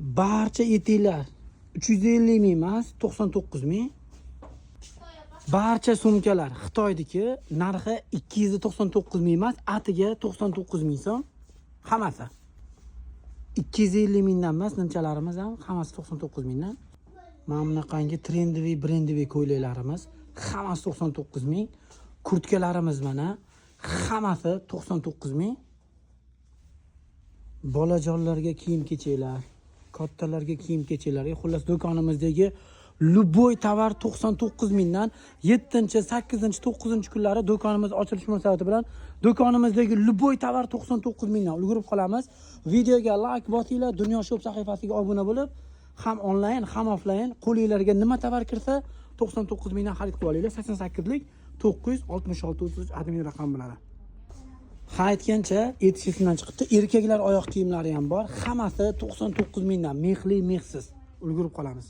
Barcha etiklar 350 ming emas, 99 ming. Barcha sumkalar Xitoyniki, narxi 299 ming emas, atiga 99 ming so'm hammasi. 250 mingdan emas, nimchalarimiz ham hammasi 99 mingdan. Mana bunaqangi трендовый, брендовый ko'ylaklarimiz hammasi 99 ming. Kurtkalarimiz mana hammasi 99 ming. Bolajonlarga kiyim kechaklar, kattalarga kiyim kechaklar. Xullas, do'konimizdagi любой tovar 99 mingdan. 7, 8, 9 kunlari do'konimiz ochilish munosabati bilan do'konimizdagi любой tovar 99 mingdan. Ulgurib qolamiz. Videoga like bosinglar, Dunyo Shop sahifasiga obuna bo'lib, ham onlayn, ham offlayn qo'linglarga nima tovar kirsa, 99 mingdan xarid qilib olinglar. 88lik 966 33 admin raqam bo'ladi. Ha, aytgancha, etish esimdan chiqibdi. Erkaklar oyoq kiyimlari ham bor. Hammasi 99 mingdan, mexli, mexsiz. Ulgurib qolamiz.